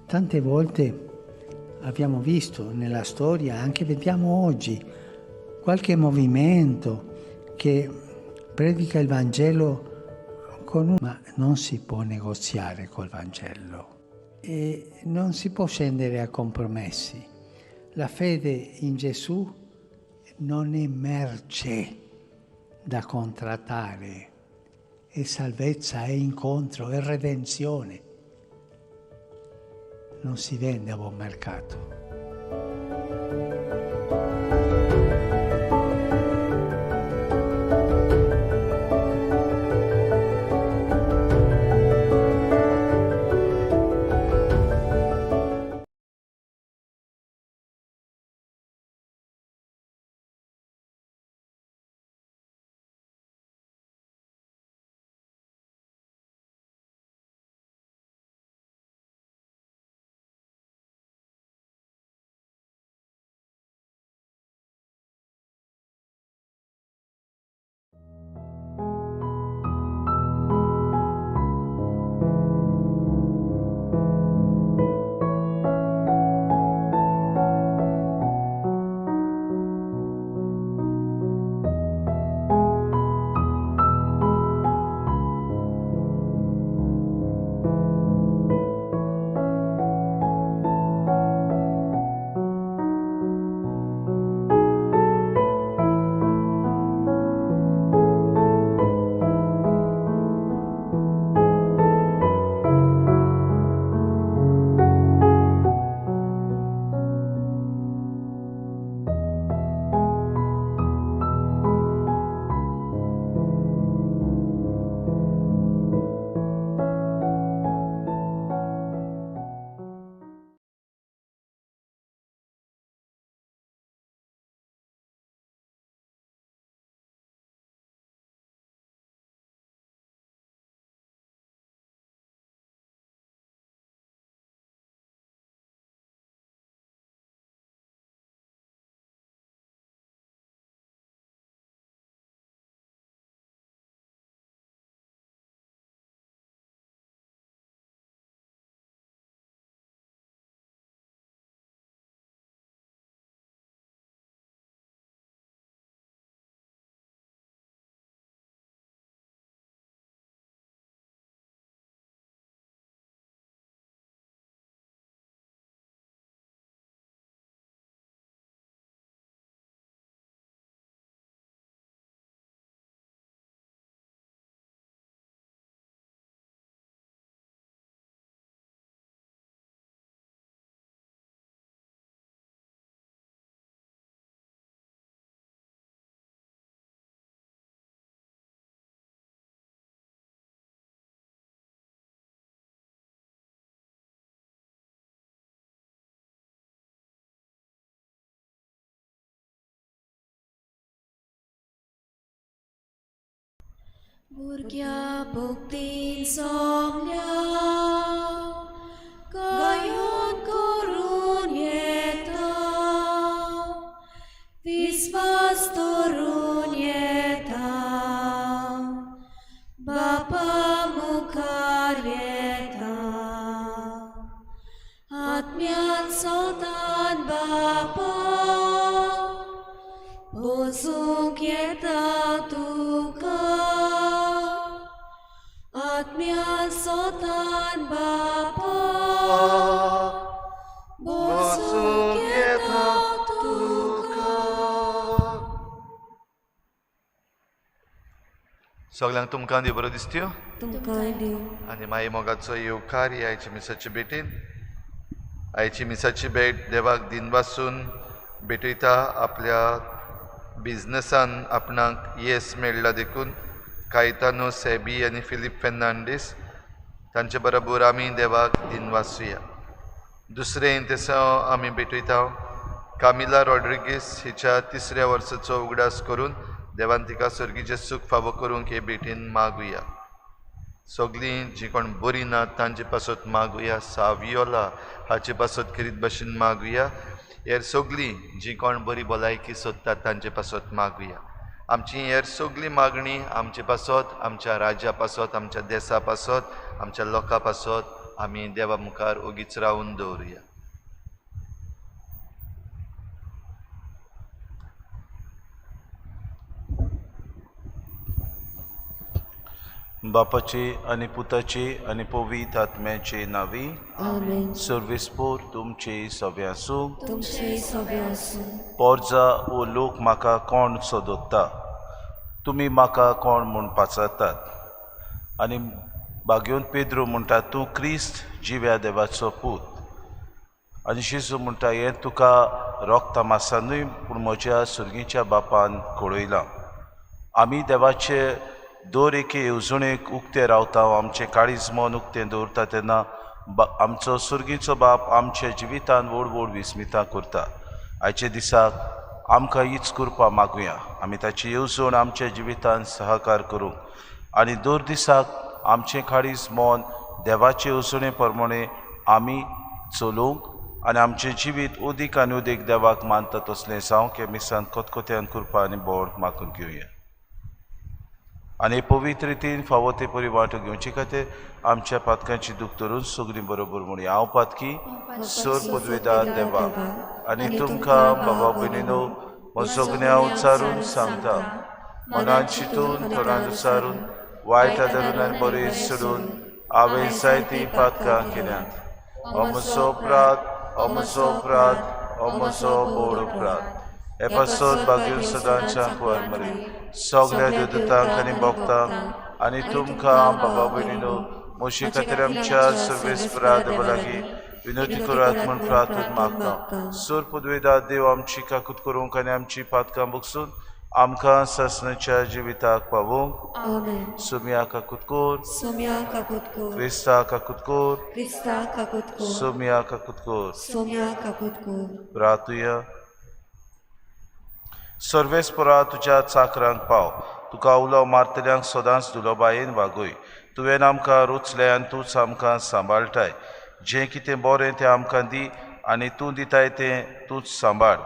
Tante volte abbiamo visto nella storia, anche vediamo oggi, qualche movimento che predica il Vangelo con un... ma non si può negoziare col Vangelo e non si può scendere a compromessi. La fede in Gesù non è merce da contrattare, è salvezza, è incontro, è redenzione. Non si vende a buon mercato. Burgya buktin somnya gayon korunyeta visvas torunyeta Bapa mukaryeta Atmyan sultan Bapa Bozuk yeta tuka Atmyan sultan Bapa Bozuk yeta tuka. सगळ्यांक तुमकां देव बरो दिसत्यो तुमकां देव आनी मागीर मोगाचो येवकार ही आयच्या मिसाचे भेटीन. आयची मिसाची भेट देवाक दिनवासून भेटयता. आपल्या बिजनसान आपणाक येस मेळ्ळा देखून कायतानो सेबी आनी फिलीप फेर्नांडीस तांचे बरोबर आमी देवाक दिनवासुया. दुसरें तेसांव आमी भेटयता कामिला रॉड्रिगीस हिच्या तिसऱ्या वर्साचो उगडास करून देवान तिका सर्गीचें सूख फावो करूंक हे भेटीन मागुया. सगळीं जीं कोण बरीं ना तांचे पासत मागुया. सावियोला हाचे पासत खेरीत भशेन मागुया. हेर सगळीं जीं कोण बरी भलायकी सोदतात तांचे पासत मागुया. आमची हेर सगळी मागणी आमचे पासत, आमच्या राज्या पासत, आमच्या देसा पासत, आमच्या लोकां पासत आमी देवा मुखार ओगीच रावून दवरुया. बापाचे आनी पुताचे आनी पवित्र आत्म्याचे नांवी. आमेन. सर्वेस्पोर तुमचे सगळे आसूं. तुमचे सगळे आसूं. पोरजा वो लोक म्हाका कोण सोदोता, तुमी म्हाका कोण म्हूण पाचारतात. आनी बागेवन पेद्रू म्हणटा, तूं क्रिस्त जिव्या देवाचो पूत. आनी जेजू म्हणटा, हें तुका रोगता मासा न्हय पूण म्हज्या सुर्गीच्या बापान कळयलां. आमी देवाचे दर एके येवजणेक उक्तें रावता, आमचें काळीज मन उक्तें दवरता तेन्ना आमचो सुर्गीचो बाप आमच्या जिवितान व्हड व्हड विस्मितां करता. आयच्या दिसाक आमकां हीच कृपा मागुया, आमी ताची येवजण आमच्या जिवितान सहकार करूंक आनी दर दिसाक आमचें काळीज मन देवाचे येवजणे प्रमाणे आमी चलोवंक आनी आमचें जिवीत अदीक आनी अदीक देवाक मानता तसलें जावंक ह्या मिसान खतखत्यान कृपा आनी बोड मागून घेवया. आनी पवित्र रितीन फावो ते परी वांटो घेवचे खातीर आमच्या पातकांची दूख धरून सगळीं बरोबर म्हणया. हांव पातकी सोर पदवेदार देवा आनी तुमकां बाबा भयणीनो म्हजो गुन्यांव उच्चारून सांगता, मनान चिंतून तोंडान उच्चारून वायट आदरून आनी बरें सोडून हांवें जायतीं पातकां केल्यांत. हो म्हजो अपराध, हो म्हजो अपराध, हो म्हजो बोड अपराध. हे पासत बागेवन सदांच्या कुंवर मरी सगळ्या देवदूतांक आनी भक्तांक आनी तुमकां बाबा भयणीनो म्हजे खातीर आमच्या सर्वेस्परा देवा लागीं विनंती करात म्हूण प्रार्थना मागता. सोर पदवेदा देव आमची काकूत करूंक आनी आमची पातकां बगसून आमकां सासणाच्या जिविताक पावोवंक. आमेन. सुमिया काकूत कर. सोम्या काकूत कर. क्रिस्ता काकूत कर. क्रिस्ता काकूत कर. सोमिया काकूत कर. सोम्या काकूत कर. प्रातुया. सर्वेस्परा तुज्या चाकरांक पाव, तुका उलो मारतल्यांक सदांच दुलोबायेन वागय. तुवें आमकां रुचलें आनी तूंच आमकां सांबाळटाय. जें कितें बरें तें आमकां दी आनी तूं दिताय तें तूंच सांबाळ.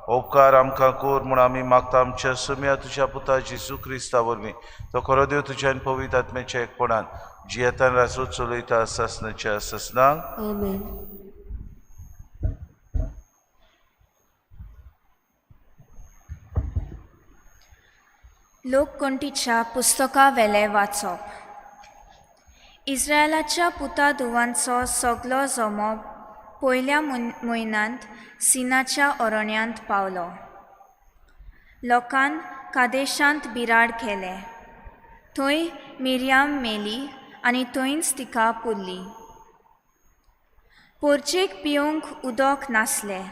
उपकार आमकां कर म्हूण आमी मागता आमच्या सुम्या तुज्या पुता जेजू क्रिस्ता वरवीं. तो खरो देव तुज्या आनी पवित्र आत्म्याच्या एकपणान जियेतान राजू चलयता सासणाच्या सासणाक. आमेन. लोककोंटीच्या पुस्तकावेलें वाचप. इस्रायलाच्या पुता धुवांचो सगलो जमो पयल्या म्हयन्यांत सिनाच्या अरण्यांत पावलो. लोकान कादेशांत बिराड केलें. थंय मिरयाम मेली आनी थंयच तिका पुरली. पोरचेक पिवंक उदक नासलें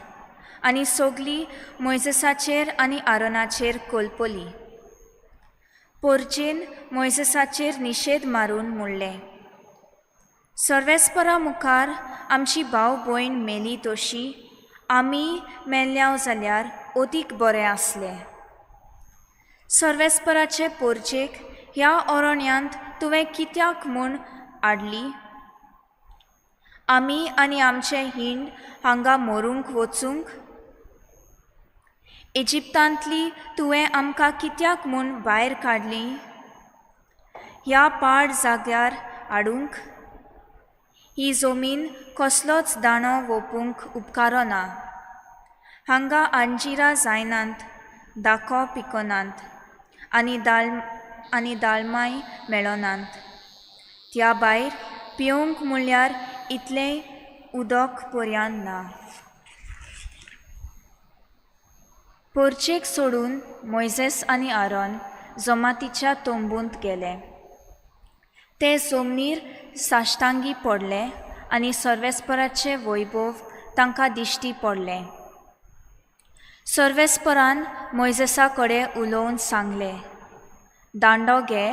आनी सगलीं मोयजेसाचेर आनी आरोनाचेर कोलपली. पोरचेन मोयजेसाचेर निशेद मारून म्हणलें, सर्वेस्परा मुखार आमची भाव भयण मेली तशी आमी मेल्ल्याव जाल्यार अदीक बरें आसलें. सर्वेस्पराचे पोरचेक ह्या अरण्यांत तुवें कित्याक म्हूण हाडली? आमी आनी आमचे हिंड हांगा मरूंक वचूंक? इजिप्तांतली तुवें आमकां कित्याक म्हूण भायर काडली? ह्या पाड जाग्यार हाडूंक? ही जमीन कसलोच दाणो वोपूंक उपकारना. हांगा अंजिरां जायनात, दाको पिकनात आनी दालमाय मेळनात. त्या भायर पिवंक म्हणल्यार इतलें उदक पर्यान ना. पोरचेक सोडून मोयजेस आनी आरोन जमातीच्या तंबूंत गेले. ते जमनीर साश्टांगी पडले आनी सर्वेस्पराचें वैभव तांकां दिश्टी पडलें. सर्वेस्परान मोयजेसा कडेन उलोवन सांगलें, दांडो घे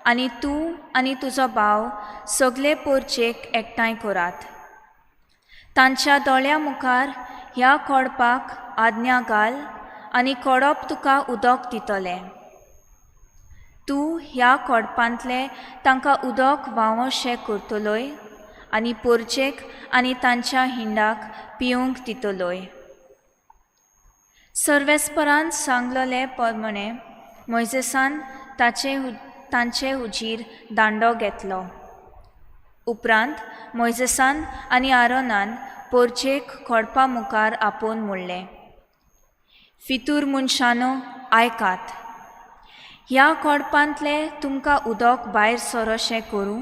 आनी तूं आनी तुजो भाव सगले पोरचेक एकठांय करात. तांच्या दोळ्या मुखार ह्या कोडपाक आज्ञा घाल आनी कोडप तुका उदक दितलें. तूं ह्या कोडपांतलें तांकां उदक व्हांवशें करतलोय आनी पोरचेक आनी तांच्या हिंडाक पिवंक दितलोय. सर्वेस्परान सांगलेले प्रमाणे मोयजेसान तांचे हुजीर दांडो घेतलो. उपरांत मोयजेसान आनी आरोनान पोरचेक खोडपा मुखार आपोवन म्हणलें, फितूर मनशानो आयकात, ह्या कोडपांतलें तुमकां उदक भायर सरोशें करूं?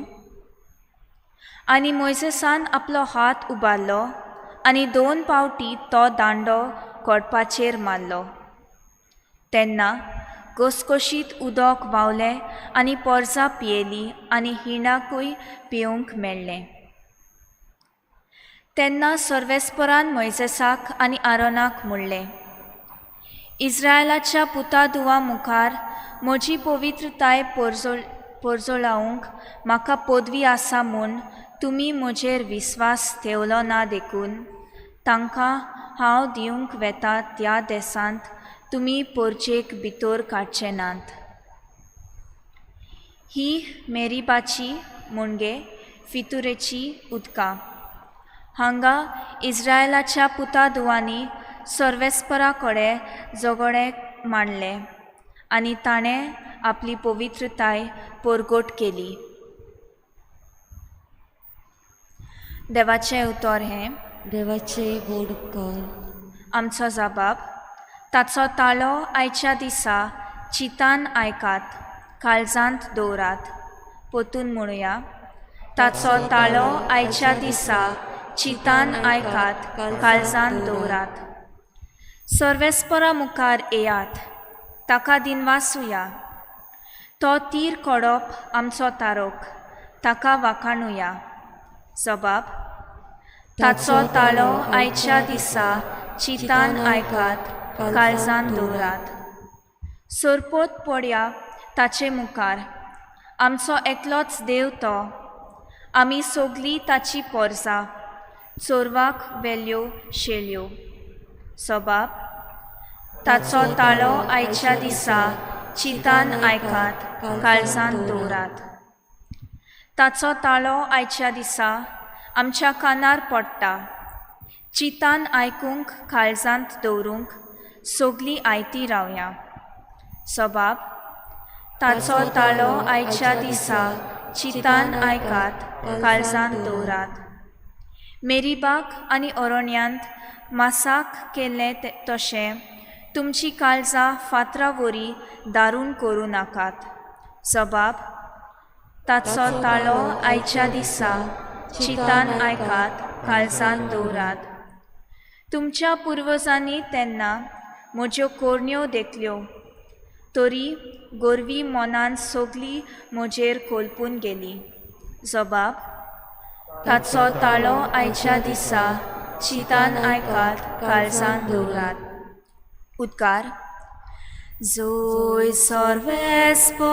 आनी मोयजेसान आपलो हात उबारलो आनी 2 पावटी तो दांडो कोडपाचेर मारलो. तेन्ना घसघशीत उदक व्हांवलें आनी पोरसां पियेली आनी हिंडाकूय पिवंक मेळ्ळें. तेन्ना सर्वेस्परान मोयजेसाक आनी आरोनाक म्हणलें, इस्रायलाच्या पुता धुवा मुखार म्हजी पवित्रताय पोरजोळावंक म्हाका पदवी आसा म्हूण तुमी म्हजेर विस्वास ठेवलो ना देखून तांकां हांव दिवंक वेता त्या देसांत तुमी पोरचेक भितर काडचे नात. ही मेरीबाची म्हणजे फितुरेची उदकां हांगा इस्रायलाच्या पुता धुवांनी सर्वेस्परा कडेन झगडें मांडलें आनी ताणें आपली पवित्रताय परगट केली. देवाचें उतर हें. देवाचे व्हड उपकार. आमचो जबाब ताचो ताळो आयच्या दिसा चिंतान आयकात, काळजांत दवरात. परतून म्हणुया, ताचो ताळो आयच्या दिसा चिंतान आयकात, काळजांत दवरात. सर्वेस्परा मुखार येयात, ताका दिनवासुया. तो तीर कोडप आमचो तारोक, ताका वाखाणुया. जबाब ताचो ताळो आयच्या दिसा चिंतान आयकात, काळजांत दवरात. सरपोत पडया ताचे मुखार, आमचो एकलोच देव तो, आमी सगलीं ताची पोरसां, चोरवाक वेल्यो शेळ्यो. जबाब ताचो ताळो आयच्या दिसा चिंतान आयकात, काळजांत दवरात. ताचो ताळो आयच्या दिसा आमच्या कानार पडटा, चिंतान आयकूंक काळजांत दवरूंक सगलीं आयती रावया. जबाब ताचो ताळो आयच्या दिसा चिंतान आयकात, काळजांत दवरात. मेरीबाक आनी अरण्यांत मासाक केल्लें तशें तुमची काळजां फातरा वरी दारून करूं नाकात. जबाब ताचो ताळो आयच्या दिसा चिंतान आयकात, काळजांत दवरात. तुमच्या पुर्वजांनी तेन्ना म्हज्यो कोरण्यो देखल्यो, तरी गोरवी मनान सगली म्हजेर कोलपून गेली. जबाब ताचो ताळो आयच्या दिसा चिंतान आयकात, काळजांत दवरात. उद्गार जोय सर्वेस्पराक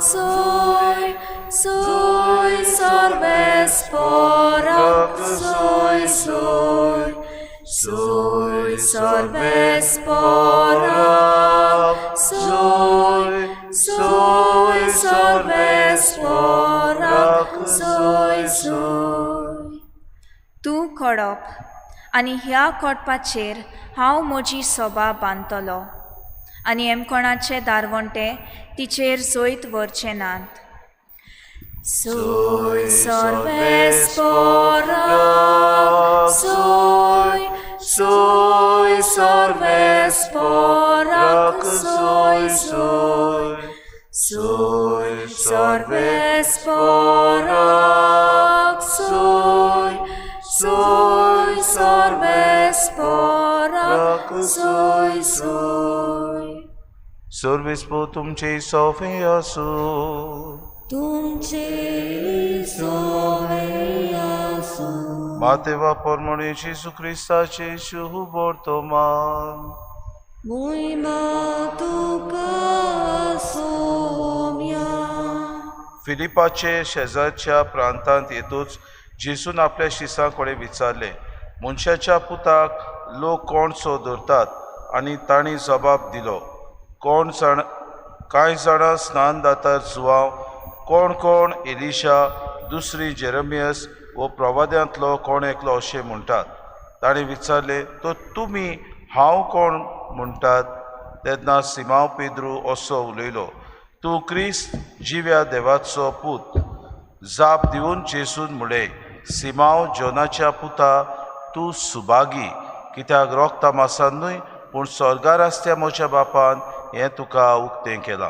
जोय, जोय सर्वेस्पराक जोय, जोय, जोय सर्वेस्पराक जोय, जोय सर्वेस्पराक जोय, जोय. तूं कोडप आनी ह्या कोडपाचेर हांव म्हजी सभा बांदतलो आनी एमकोणाचे दारवंटे तिचेर जैत व्हरचे नात. जोय सर्वेस्पराक जोय, जोय सर्वेस्पराक जोय, जोय, जोय सर्वेस्पराक जोय, जोय सर्वेस्पराक जोय, जोय. सर्वेस्पर तुमचे सोफे आसूं. तुमचे सोवे आसूं. मातेवा परमणे जेजू क्रिस्ताचे शुभ वर्तमान. मोहिमा तुका सोम्या. फिलिपाचे शेजारच्या प्रांतांत येतूच जेजून आपल्या शिसां कडेन विचारलें, मनशाच्या पुताक लोक कोण सो धरतात? आनी तांणी जबाब दिलो, कोण जाण कांय जाणां स्नान दाता जुवांव, कोण कोण एलिशा, दुसरी जेरमियस वो प्रवाद्यांतलो कोण एकलो अशें म्हणटात. ताणें विचारलें, तर तुमी हांव कोण म्हणटात? तेन्ना सिमांव पेद्रू असो उलयलो, तूं क्रिस्त जिव्या देवाचो पूत. जाप दिवन जेजून म्हळें, सिमांव जोनाच्या पुता, तूं सुभागी, कित्याक रोगता मासान न्हय पूण स्वर्गार आसत्या म्हज्या बापान हें तुका उक्तें केलां।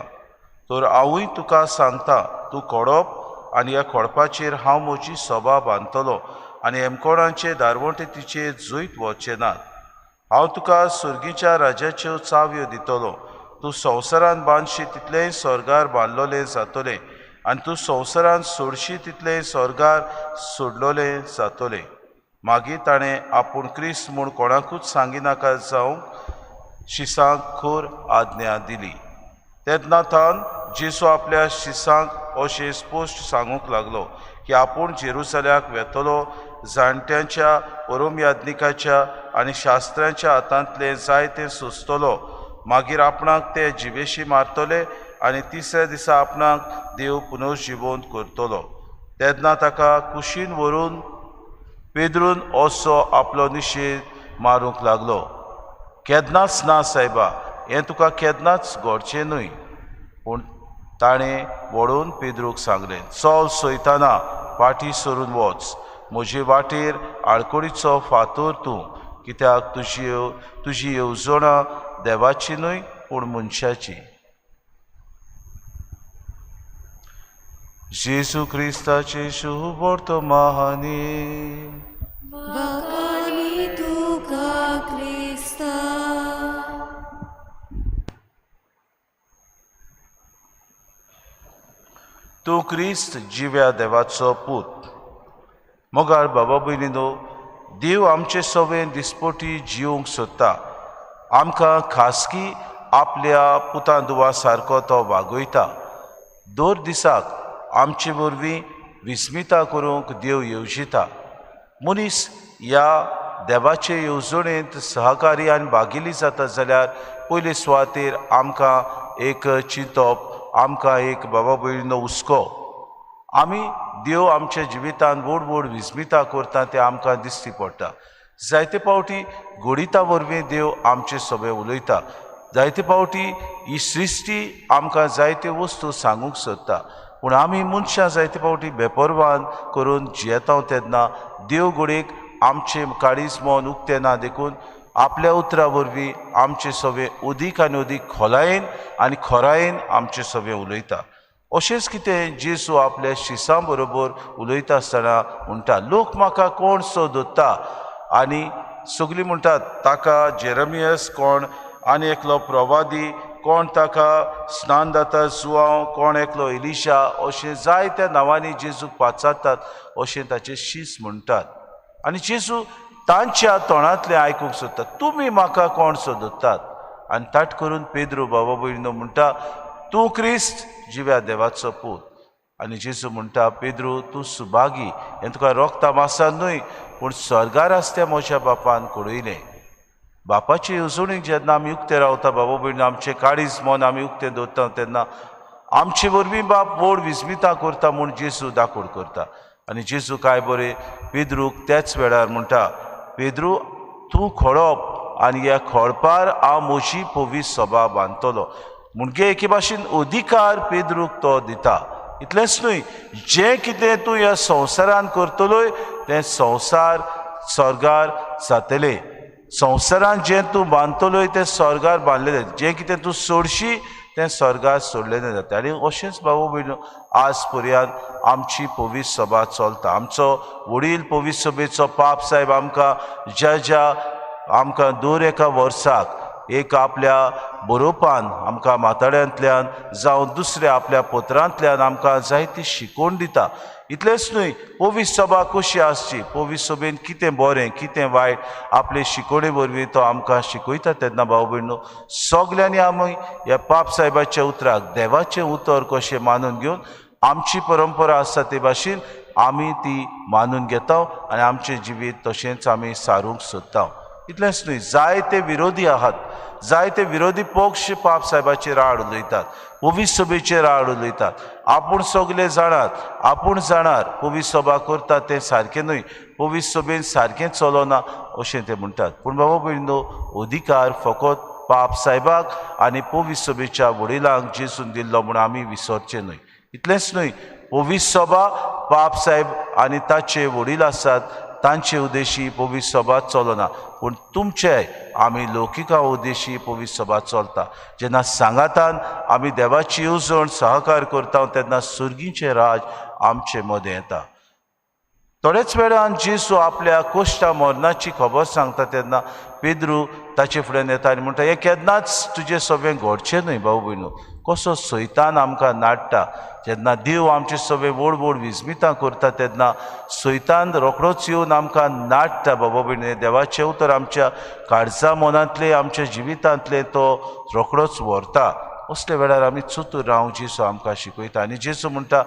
तर हांवूय तुका सांगता, तूं खोडप आनी ह्या खोडपाचेर हांव म्हजी सभा बांदतलो आनी हेमकोणाचे दारवंटे तिचेर जैत वचचे नात। हांव तुका सुर्गीच्या राज्याच्यो चावयो दितलो। तूं संवसारान बांदशी तितलेंय स्वर्गार बांदलोलें जातलें आनी तूं संवसारान सोडशी तितलेंय स्वर्गार सोडलोलें जातलें। मागीर ताणें आपूण क्रिस्त म्हूण कोणाकूच सांगिनाका जावंक शिसांक खर आज्ञा दिली। तेन्ना थावन जेजू आपल्या शिसांक अशें स्पश्ट सांगूंक लागलो की आपूण जेरुसल्याक वेतलो, जाणट्यांच्या, परमयाज्ञिकाच्या आनी शास्त्र्यांच्या हातांतलें जायतें सोंसतलो, मागीर आपणाक ते जिवेशी मारतले आनी तिसऱ्या दिसा आपणाक देव पुनर्जिवंत करतलो। तेन्ना ताका कुशीन व्हरून पेद्रून असो आपलो निशेध मारूंक लागलो, केन्नाच ना सायबा, हें तुका केन्नाच घडचें न्हय। पूण ताणें वडोवन पेद्रूक सांगलें, चल सयताना, फाटीं सरून वच, म्हजे वाटेर आडकोडीचो फातोर तूं, कित्याक तुजी येवजणां देवाची न्हय पूण मनशाची। जेजू क्रिस्ताचे शुभवर्तमानी। वाखाणी तुका क्रिस्ता। तूं क्रिस्त जिव्या देवाचो पूत। मोगाळ बाबा भयणीनो, देव आमचे सवें दिसपटी जिवंक सोदता। आमकां खासगी आपल्या पुतां दुवा सारको तो वागयता। दर दिसाक आमचे वरवीं विस्मिता करूंक देव येवजिता। मनीस ह्या देवाचे येवजणेंत सहकारी आनी भागिली जाता जाल्यार पयले सुवातेर आमकां एक चिंतप, आमकां एक बाबा भयणीनो हुस्को। आमी देव आमच्या जिवितान व्हड व्हड विस्मिता करता तें आमकां दिश्टी पडटा। जायते फावटी घडिता वरवीं देव आमचे सभे उलयता। जायते फावटी ही सृश्टी आमकां जायत्यो वस्तू सांगूंक सोदता, पूण आमी मनशां जायते फावटी बेपरवान करून जियेता तेन्ना देव घडयेक आमचें काळीज मन उक्तें ना देखून आपल्या उतरा वरवीं आमचे सवे अदीक आनी अदीक खोलायेन आनी खोरायेन आमचे सवे उलयता। अशेंच कितें जेजू आपल्या शिसां बरोबर उलयता आसतना म्हणटा, लोक म्हाका कोण सो दोत्ता? आनी सगळीं म्हणटात ताका जेरमियस कोण, आनी एकलो प्रवादी कोण, ताका स्नान दाता जुआंव कोण, एकलो एलिशा, अशें जायत्या नांवांनी जेजूक पाचारतात अशें ताचे शीस म्हणटात। आनी जेजू तांच्या तोंडांतलें आयकूंक सोदता, तुमी म्हाका कोण सोदतात? आनी ताट करून पेद्रू बाबा भयणीनो म्हणटा, तूं क्रिस्त जिव्या देवाचो पूत। आनी जेजू म्हणटा, पेद्रू तूं सुभागी, हें तुका रोगता मासान न्हय पूण स्वर्गार आसत्या म्हज्या बापान कळयलें। बापाचे येवजणेक जेन्ना आमी उक्ते रावता बाबा भयणीनो, आमचें काळीज मन आमी उक्तें दवरता तेन्ना आमचे वरवीं बाप व्हड विस्मिता करता म्हूण जेजू दाखोड करता। आनी जेजू काय बरें पेद्रूक त्याच वेळार म्हणटा, पेद्रू तूं खोडप आनी ह्या खोडपार हांव म्हजी पवित्र सभा बांदतलो। म्हणजे एके भाशेन अधिकार पेद्रूक तो दिता। इतलेंच न्हय, जें कितें तूं ह्या संवसारान करतलोय तें संवसार स्वर्गार जातलें। संवसारान जें तूं बांदतलोय तें स्वर्गार बांदलें, जें कितें तूं सोडशी तें स्वर्गार सोडलें जाता। आनी अशेंच बाबा भयणीनो आज पर्यंत आमची पवित्र सभा चलता। आमचो वडील पवित्र सभेचो पाप साहेब आमकां ज्या ज्या आमकां दर एका वर्साक एक आपल्या बरोवपान आमकां माताड्यांतल्यान जावं दुसऱ्या आपल्या पत्रांतल्यान आमकां जायती शिकवण दिता। इतलेंच न्हय, पवित्र सभा कशी आसची, पवित्र सभेन कितें बरें कितें वायट आपले शिकवणे वरवीं तो आमकां शिकयता। तेन्ना भाव भयणीनो सगल्यांनी आमी ह्या पाप साहेबाच्या उतराक देवाचें उतर कशें मानून घेवन आमची परंपरा आसा ते भाशेन आमी ती मानून घेता आनी आमचें जिवीत तशेंच आमी सारूंक सोदता। इतलेंच न्हय, जायते विरोधी आहात, जायते विरोधी पक्ष पाप साहेबाचेर आड उलयतात, पवित्र सभेचेर आड उलयतात। आपूण सगळे जाणात, आपूण जाणार पवित्र सभा करता तें सारकें न्हय, पवित्र सभेन सारकें चलना अशें ते म्हणटात। पूण बाबा भयणीनो अधिकार फकत पाप साहेबाक आनी पवित्र सभेच्या वडिलांक जेजून दिल्लो म्हूण आमी विसरचें न्हय। इतलेंच न्हय, पवित्र सभा पाप साहेब आनी ताचे वडील आसात तांचे उद्देशी पवित्र सभा चलना, पूण तुमचे आमी लौकिका उद्देशी पवित्र सभा चलता। जेन्ना सांगातान आमी देवाची येवजण सहकार करता तेन्ना सुर्गीचें राज आमचे मदें येता। थोडेच वेळान जेजू आपल्या कोश्टा मरणाची खबर सांगता तेन्ना पेद्रू ताचे फुड्यान येता आनी म्हणटा, हें केन्नाच तुजें सगळें घडचें न्हय भाव भयणू। कसो सैतान आमकां नाडटा, जेन्ना देव आमचे सगळे व्हड व्हड विस्मितां करता तेन्ना सैतान रोखडोच येवन आमकां नाडटा। बाबा भयणी, देवाचें उतर आमच्या काळजा मनांतलें आमच्या जिवितांतलें तो रोखडोच व्हरता। असल्या वेळार आमी चतूर रावंक जेजू आमकां शिकयता आनी जेजू म्हणटा,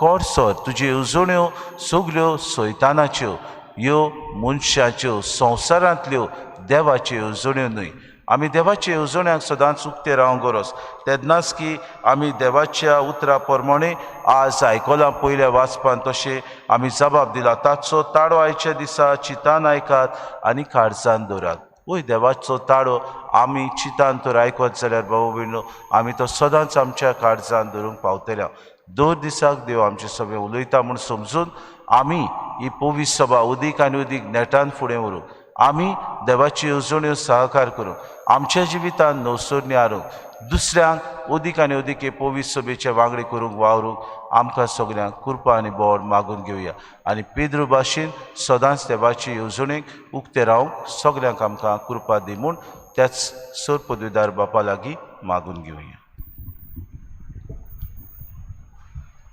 कोर सर तुज्यो येवजण्यो सगल्यो सैतानाच्यो, ह्यो मनशाच्यो संवसारांतल्यो देवाच्यो येवजण्यो न्हय। आमी देवाच्या येवजण्यांक सदांच उक्ते रावंक गरज, तेन्नाच की आमी देवाच्या उतरा प्रमाणे आज आयकलां पयल्या वाचपान तशें आमी जबाब दिला। ताचो ताळो आयच्या दिसा चिंतान आयकात आनी काळजान दवरात। वय देवाचो ताळो आमी चिंतान तर आयकत जाल्यार भाव भयणो आमी तो सदांच आमच्या काळजान धरूंक पावतले। दर दिसाक देव आमचे सगळे उलयता म्हूण समजून आमी ही पवित्र सभा उदीक आनी उदीक नेटान फुडें व्हरूंक, आमी देवाची येवजण्यो सहकार करूंक, आमच्या जिवितान नवसरणी हाडूंक, दुसऱ्यांक उदीक आनी उदीक हे पवित्र सभेचे वांगडी करूंक वावरूंक आमकां सगल्यांक कृपा आनी बोड मागून घेवया आनी पेद्रू भाशेन सदांच देवाचे येवजणेक उक्ते रावंक सगल्यांक आमकां कृपा दी म्हूण त्याच सर पदवीदार बापा लागीं मागून घेवया।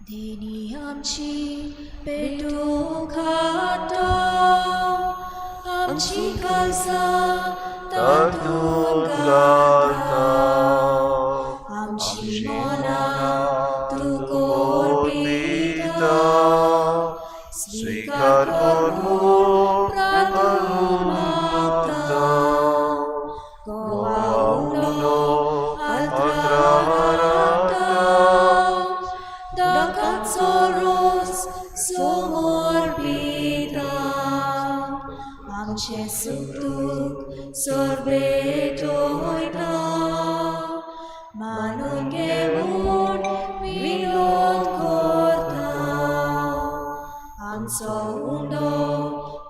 देणी आमची पेटू खाता, आमची काळजां तातूंत घालता, आमची मनां तूं कोरपिता, स्विकार कर म्हूण प्रार्थना मागता, गोवा उंडो आल्त्राराता, दाकाचो रोस समर्पिता, आमचें सूख दूख सरभेटयता, मानून घे म्हूण विनोद करता, आमचो उंडो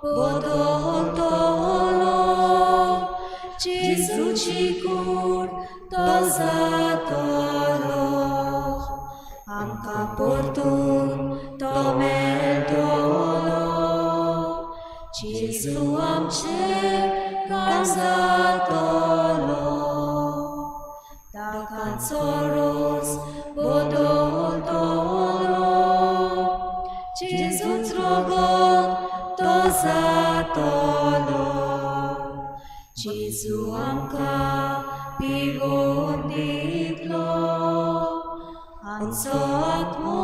बदलतलो, जेजूची कूड तो जातलो, आमकां परतून तो मेळटलो, जेजू आमचें काम जातलो, ताकाचो रोस बदलतलो, जेजूच रगत तो जातलो, जेजू आमकां पिवोवन दितलो, आमचो आत्मो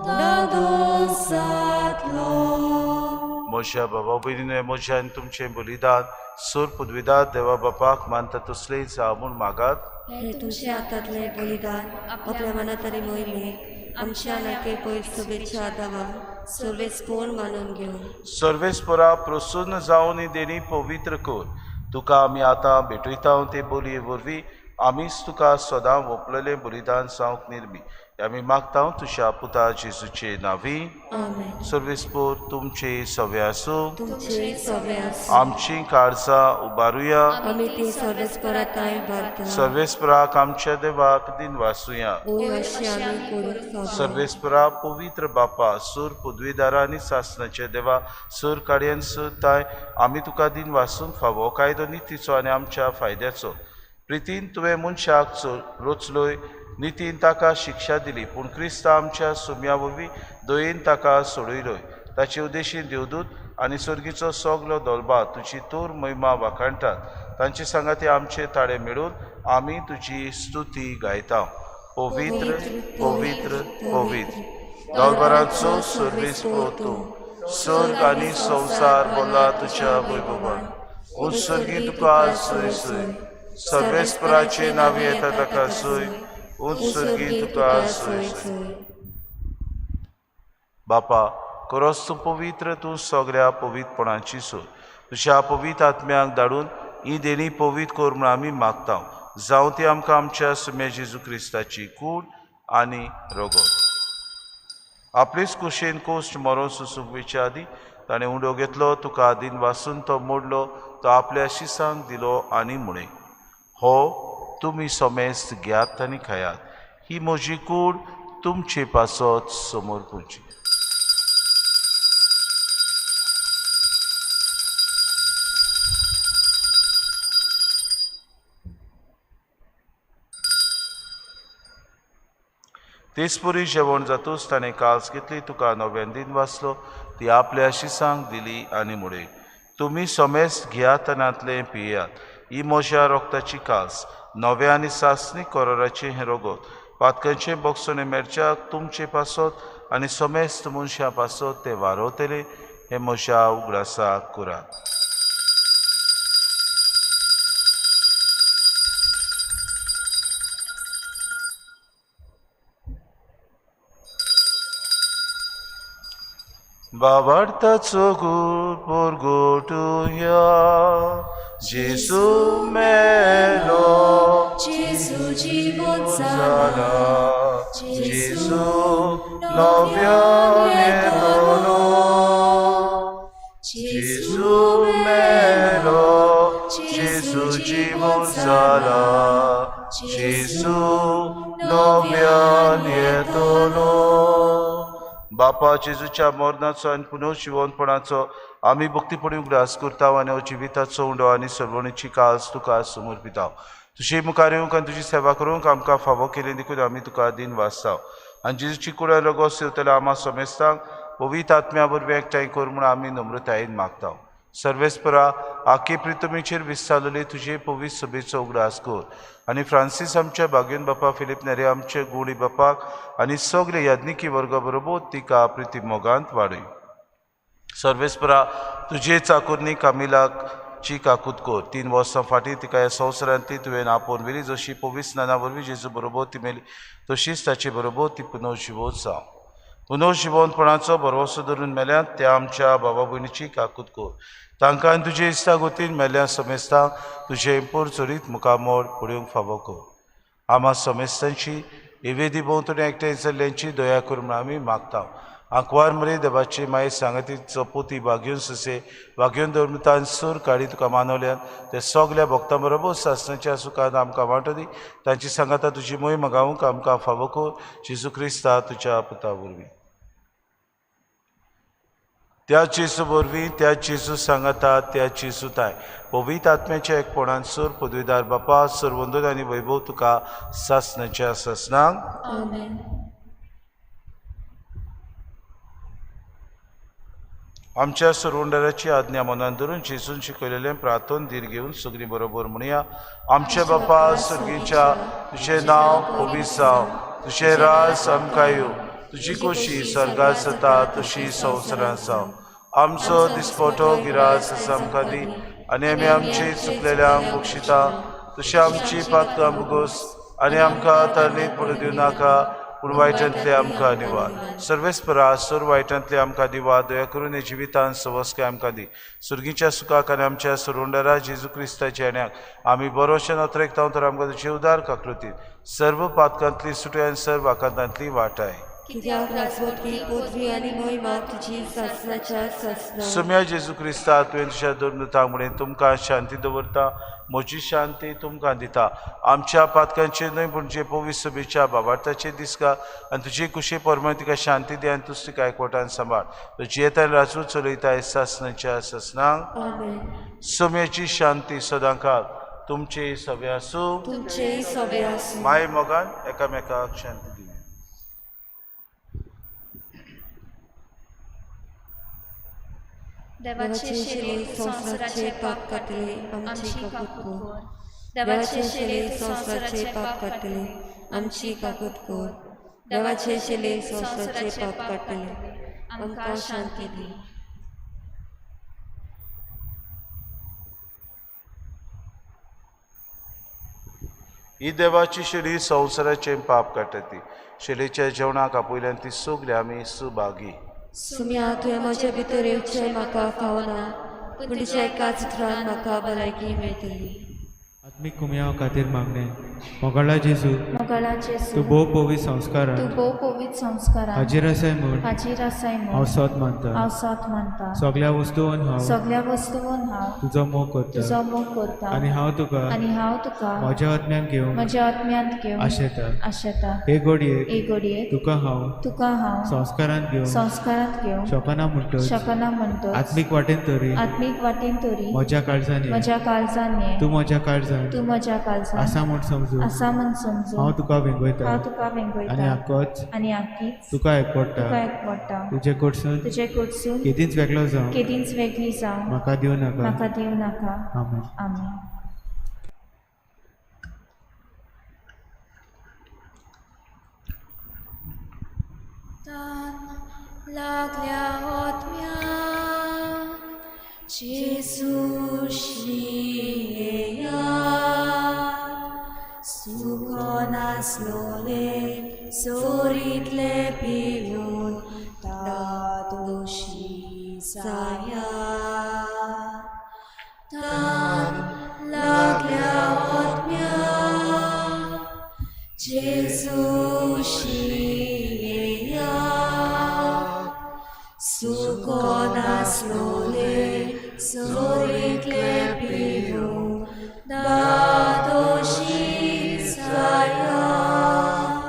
दादोस जातलो। म्हज्या बाबा भयणीनो, म्हज्या आनी तुमचें बलिदान सूर पदवीदार देवा बापाक मानता तसलें जावं म्हूण मागात। हे तुमच्या हातांतलें बलिदान आपल्या मनात आनी मोहिमेक आमच्या नाके पयर शुभेच्छा दावा सर्वेच कोण मानून घेवं। सर्वेस्परा प्रसन्न जावन ही देणी पवित्र कर, तुका आमी आतां भेटयता ते बोलये वरवीं आमीच तुका सदां वोपलेलें बलिदान जावंक निर्मी आमी मागता तुज्या पुता जेजूचे नांवी। आमेन। सर्वेस्पोर तुमचे सवे आसूं, तुमचे सवे आसूं। आमची काळजां उबारुया, आमी ती सर्वेस्परा तांय उबारता, सर्वेस्पराक आमच्या देवाक दिनवासुया। ओय अशें आमी करूंक फावो। सर्वेस्परा पवित्र बापा सूर पदवीदारा आनी सासणाचे देवा सूर काडयेन सूर ताय आमी तुका दिनवासूंक फावो कायदो नितीचो आनी आमच्या फायद्याचो। प्रितीन तुवें मनशाक रचलोय, नितीन ताका शिक्षा दिली, पूण क्रिस्ता आमच्या सुम्या वरवीं दयेन ताका सोडयलोय। ताचे उद्देशीन देवदूत आनी सर्गीचो सगलो दोलबा तुजी तोर महिमा वाखाणटात, तांचे सांगाती आमचे ताळे मेळून आमी तुजी स्तुती गायता। पवित्र पवित्र पवित्र दोलबाराचो सर्वेस्पर तूं, स्वर्ग आनी संवसार बोला तुज्या वैभवान, उत्सर्गी तुका सोय सोय, सर्वेस्पराचे नांव येता ताका सोय, उत्सर्गी तुका सोय सोय। बापा खरोच तूं पवित्र, तूं सगळ्या पवित्रपणाची सोय, तुज्या पवित्र आत्म्याक धाडून ही देणी पवित्र कर म्हूण आमी मागता, जावं ती आमकां आमच्या सुम्या जेजू क्रिस्ताची कूड आनी रगत। आपलेच कुशेन कोश्ट मरोन सुसूंक वेच्या आदी ताणें उंडो घेतलो, तुका आदीन वासून तो मोडलो, तो आपल्या शिसांक दिलो आनी म्हळें, हो तुमी समेस्त घेयात आनी खायात, ही म्हजी कूड तुमचे पासत समोर पुरची. तेचपरी जेवण जातूच ताणें काल्स घेतली, तुका नव्यान दिन वाचलो, ती आपल्या शिसांक दिली आनी म्हळें, तुमी समेस्त घेयात आनी हांतलें पियात, ही म्हज्या रोगताची काल्स, नव्या आनी सासणी कोराराचें हें रोगत, पातकांचें बोगसणें मेळच्याक तुमचे पासत आनी समेस्त मनशां पासत तें वारवतलें, हें म्हज्या उगडासाक करात. बाबार्थाचो गूर परगटुया, जेजू मेलो, जेजू जिवंत जाला, जेजू नव्यान येतलो, जेजू मेलो, जेजू जिवंत जाला, जेजू नव्यान येतलो. बापा, जेजूच्या मरणाचो आनी पुनर्जिवंतपणाचो आमी भक्तीपणी उगडास करता आनी हो जिविताचो उंडो आनी सर्वणीची काल्स तुका समर्पिता. तुजे मुखार येवंक आनी तुजी सेवा करूंक आमकां फावो केली देखून आमी तुका दिन वाचता आनी जेजूची कुडा रोगोस येवतल्या आमा समेस्तांक पवित्र आत्म्या वरवीं एकठांय कर म्हूण आमी नम्रतायेन मागता. सर्वेस्परा, आखे प्रितमीचेर विस्तारलेली तुजे पवित्र सभेचो उगडास कर आनी फ्रांसीस आमच्या बागेन बापा, फिलीप नेरे आमचे गुणी बापाक आनी सगळे याज्ञिकी वर्गा बरोबर तिका प्रिती मोगांत वाडय. सर्वेस्परा, तुजे चाकुरनी कामिलाक ची काकूत कर. 3 वर्सां फाटीं तिका ह्या संवसारांतली तुवें आपोवन व्हेली, जशी पवित्र स्नाना वरवीं जेजू बरोबर ती मेली तशीच ताचे बरोबर ती पुनर्जिवत जावं. पुनर्जिवंतपणाचो भरवंसो धरून मेल्यात त्या आमच्या बाबा भयणीची काकूत कर. तांकां आनी तुजे इश्टा गोतीन मेल्या समेस्तांक तुजें पोर चरीत मुखामोड पळोवंक फावो कर. आमा समेस्तांची एवेदी भोंवतणी एकठांय जाल्ल्यांची दया कर म्हूण आमी मागता. आंकवार मरे देवाची माये सांगाती चपोती बागेवन ससे बागेवन धर्मतान सूर काडी तुका मानवल्यान ते सगल्या भक्तां बरोबर सासणाच्या सुखान आमकां वांटो दी. तांची सांगाता तुजी मोहीम गावूंक आमकां फावो कर, जेजू क्रिस्ता तुज्या पुता वरवीं. त्या जेजू वरवीं, त्या जेजू सांगाता, त्या जेजू ताय पवित्र आत्म्याच्या एकपणान सूर पदवीदार बापा, सरवंदन आनी वैभव तुका सासणाच्या सासणाक. आमेन. आमच्या सरवंडराची आज्ञा मनान धरून जेजून शिकयलेलें प्रार्थन धीर घेवन सगळीं बरोबर म्हणया. आमचे बापा सर्गीच्या, तुजें नांव पवित्र जावं, तुजें राज आमकां येवं, तुजी खोशी स्वर्गांत जाता तशी संवसारांत जावं. आमचो दिसपटो गिरास आमकां दी आनी आमी आमची चुकलेल्यांक बक्षिता तशी आमची पातकां भोगोस आनी आमकां तारणीत पडूं दिवं नाका, पूण वायटांतले आमकां निवार. सर्वेस्परा, सोर वायटांतले आमकां दिवा, दया करून हे जिवितान सवस्काय आमकां दी. सुर्गीच्या सुखाक आनी आमच्या सुरुंडरा जेजू क्रिस्ताच्या येण्याक आमी बरोशे नोत्रेकता तर आमकां तुजे उदार काकृतीत सर्व पातकांतली सुटय आनी सर्व आकांतांतली वाटाय. कित्याक राजवटकी पदवी आनी मोहिमा तुजी सासणाच्या सासणाक. सुम्या जेजू क्रिस्ता, तुवें तुज्या दोन म्हणून तुमकां शांती दवरता, म्हजी शांती तुमकां दिता. आमच्या पातकांचेर न्हय पूण जे पवित्र सभेच्या बाबार्थाचेर दिसका आनी तुजे कुशे परमाण तिका शांती दी आनी तूच तिका एकवटान सांबाळ. जियेता राजू चलयता सासणाच्या सासणाक. आमेन. सुम्याची शांती सदांकाळ तुमचे सगळे आसूं, तुमचेय सगळे आसूं. माय मोगान एकामेकाक शांती दिवया. देवाचे शिले संवसाराचे पाप काडटले, आमची काकूत कर. देवाचे शिले संवसाराचे पाप काडटले, आमची काकूत कर. देवाचे शिले संवसाराचे पाप काडटले, आमकां शांती दी. ही देवाची शेळी संवसाराचें पाप काडटा ती शेळीच्या जेवणाक आपयल्यान ती सगळी आमी सुभागी. सुम्या, तुवें म्हज्या भितर येवचें म्हाका फावना, पूण तुज्या एकाच उतरान म्हाका भलायकी मेळटली. आत्मीक कुमयाव खातीर मागणें. मोगाळा जेजू, मोगाळा जेजू, तूं भोव पवित्र संस्कारान तूं भोव पवित्र संस्कारान हाजीर आसाय म्हूण हाजीर आसाय हांव म्हूण सोद मानता. हांव सोद मानता. सगळ्या वस्तून हांव सगळ्या वस्तून हांव तुजो मोग करता तुजो मोग करता आनी हांव तुका आनी हांव तुका म्हज्या आत्म्यान घेवंक म्हज्या आत्म्यांत घेवन आशेता. आशेता. हे घडयेक हे घडयेक तुका हांव तुका हांव संस्कारान घेवंक संस्कारांत घेवंक शकना म्हणटच शकना म्हणटच आत्मीक वाटेन तरी आत्मीक वाटेन तरी म्हज्या काळजान ये. म्हज्या काळजान ये. तूं म्हज्या काळजान तूं म्हज्या काळजान आसा म्हूण समजून आसा म्हूण समजून हांव तुका वेंगयता हांव तुका आनी वेंगयता हाकोच आनी आकीच तुका एकवडटा. तुका एकवडटा. तुजे कडसून तुजे कडसून केदींच वेगळो जावं केदींच वेगळी जावं म्हाका दिवं नाका. म्हाका दिवं नाका. आमेन. आमेन. तान लागल्या आत्म्याक जेजू शियेयात, सुको नासलोले सोरीतले पिवन तातोशी जायात. तान लागल्या आत्म्याक जेजू शियेयात, सुको नासलोले सोरीतले पिवन दादोशी जायात.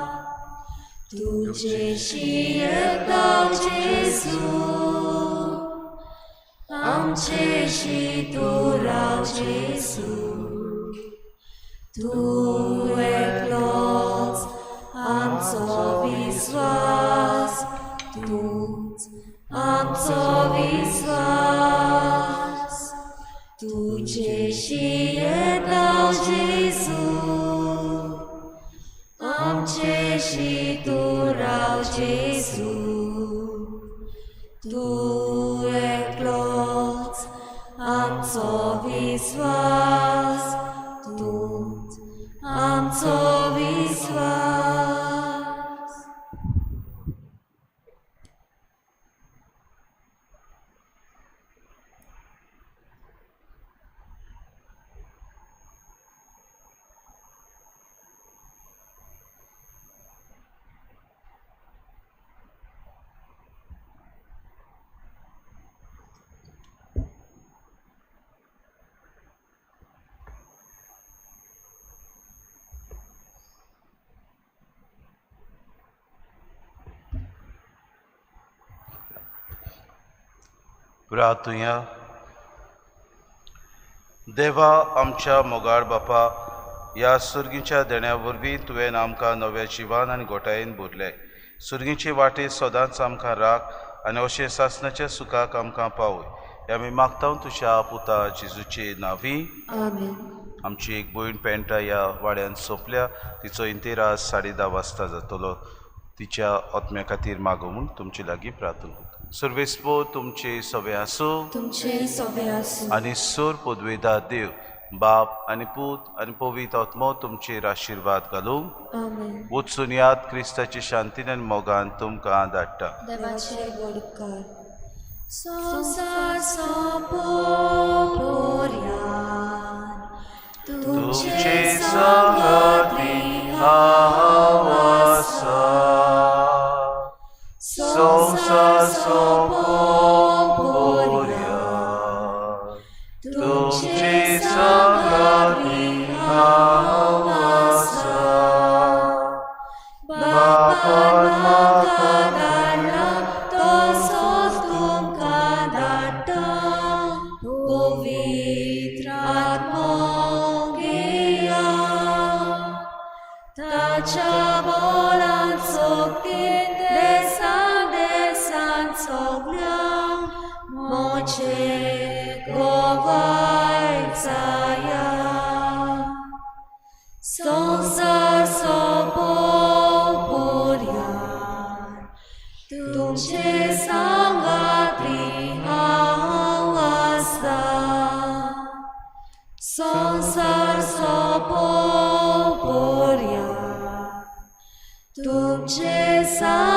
तुजेशी येता जेजू, आमचेशी तूं राव जेजू, तूं एकलोच आमचो विस्वास, तूंच आमचो विस्वास. तुजेशी येता जेजू, आमचेशी तूं राव जेजू, तूं एकलोच आमचो विस्वास, तूंच आमचो विस्वास. प्रार्थुया. देवा आमच्या मोगाळ बापा, ह्या सुर्गीच्या देण्या वरवीं तुवें आमकां नव्या जिवान आनी गोटायेन भरले. सुर्गीचे वाटेर सदांच आमकां राख आनी अशें सासणाच्या सुखाक आमकां पावय. हे आमी मागता तुज्या पुता जेजूचे नांवी. आमेन. आमची एक भयण पेंटा ह्या वाड्यान सोंपल्या. तिचो इंतेर आज 10:30 वाजता जातलो. तिच्या आत्म्या खातीर मागो म्हूण तुमचे लागीं प्रार्थना करता. सर्वेस्पो तुमचे सवे आसूं. तुमचे सोबे आसूं. आनी सोर पदवेदा देव बाप आनी पूत आनी पवित्र आत्मो तुमचेर आशिर्वाद घालूं. आमेन. वचून याद क्रिस्ताची शांतीन आनी मोगान तुमकां धाडटा. देवाचे व्हड उपकार. संवसार सोंपोपर्यान तुमचे संगाती हांव आसा. संवसार सोंपोपर्यान तुमचे संगाती हांव आसा. बापान म्हाका धाडला तसोच तुमकां धाडटा पवित्र आत्मो घेयात. ताच्या बोलान सोगतीन देसान देसान सगळ्यांक मोचे गोवाय जायात. संवसार सोंपोपर्यान तुमचे सांगाती हांव आसा. संवसार सोंपोपर्यान तुमचे सांगाती